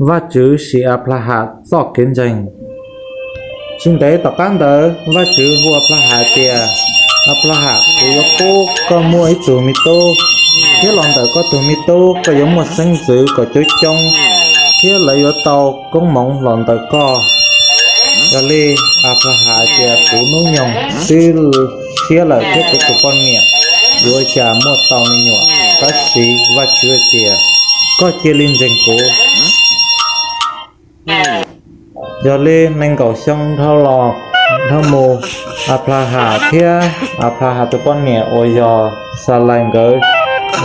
Vajtswv sim Anplahas txoj kev ntseeg. Tsis ntev tom qab ntawd Vajtswv hu Anplahas tias, Anplahas, kuv yuav pub koj muaj ib tug me tub, thiab los ntawm koj tus me tub koj yuav muaj xeeb ntxwv kom coob coob, thiab lawv yuav tau koob hmoov los ntawm koj. Yog li, Anplahas tias, Kuv hnub nyoog twb siab lawm thiab kuv tus poj niam yuav cas muaj tau me nyuam. Tab sis Vajtswv tias, Koj cia li ntseeg kuv. Yog li nees nkaum xyoo dhau los dhau mus, Anplahas thiab Anplahas tus poj niam uas yog Xalais nkawd,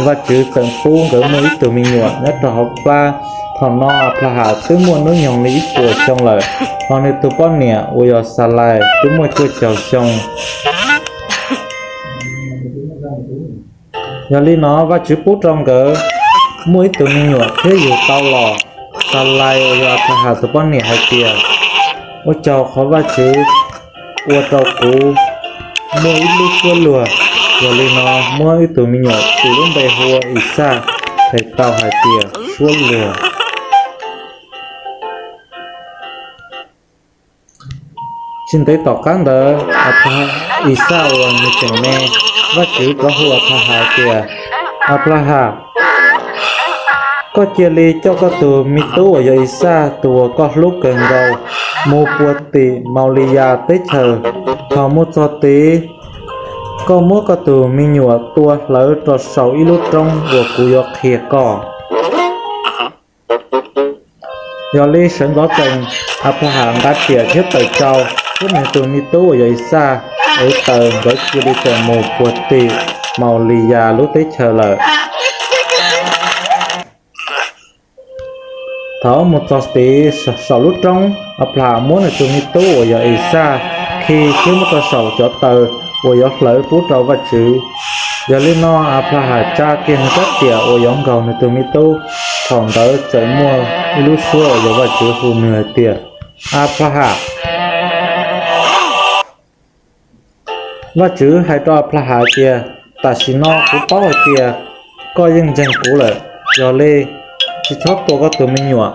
Vajtswv txawm pub nkawd muaj ib tug me nyuam nyob rau hauv plab. Thaum no Anplahas twb muaj hnub nyoog li ib puas xyoo lawm, hos nws tus poj niam uas yog Xalais twb muaj cuaj caum xyoo. Yog li no Vajtswv pub rau nkawd muaj ib tug me nyuam thiab yug tau los. Xalais uas yog Anplahas tus poj niam hais tias, Ua tsaug qhov Vajtswv ua rau kuv muaj ib lub suab luag. Yog li no muab ib tug me nyuam tis lub npe hu ua Ixaj, txhais tau hais tias suab luag. Tsis ntev tom qab ntawd, Ixaj uas nws tseem me, Vajtswv rov hu Anplahas tias, Anplahas, koj cia li coj koj tus me tub uas yog Ixaj tus uas koj hlub kawg nkaus mus puag tim Mauliyas teb chaws. Thaum mus txog tid, koj muab koj tus me nyuam tua hlawv rau saum ib lub roob uas kuv yuav qhia koj. Yog li sawv ntxov tsees, Anplahas nqa riam thiab tawm tsau, thiab nws tus me tub uas yog Ixaj ev taws, nkawd cia li tawm mus puag tim Mauliyas lub teb chaws lawm. Thaum mus txog tid saum lub roob, Anplahas muab nws tus me tub uas yog Ixaj khi thiab muab rau saum cov taws uas yuav hlawv pub rau Vajtswv. Yog li no Anplahas tsa kiag nws rab riam uas yuav nkaug nws tus me tub. Thaum ntawd txawm muaj ib lub suab uas yog Vajtswv hu nws hais tias, Anplahas. Vajtswv hais rau Anplahas tias, Tam sim no kuv paub hais tias koj yeej ntseeg kuv lawm. Yog li, tsis txhob tua koj tus me nyuam.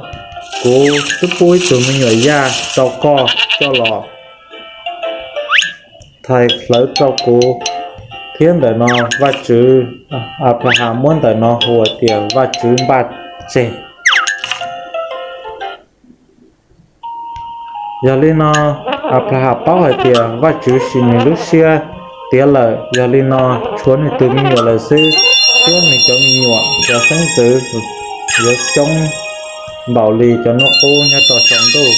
Kuv twb pub ib tug me nyuam yaj rau koj coj los thais hlawv rau kuv. Thiab ntawm no Vajtswv, Anplahas muab ntawm no hu tias Vajtswv npaj tseg. Yog li no Anplahas paub hais tias Vajtswv sim nws lub siab tiav lawm. Yog li no tshuav nws tus me nyuam lawm xwb, thiab nws cov me nyuam cov xeeb ntxwv yuav coob npaum li cov hnub qub nyob rau saum ntuj.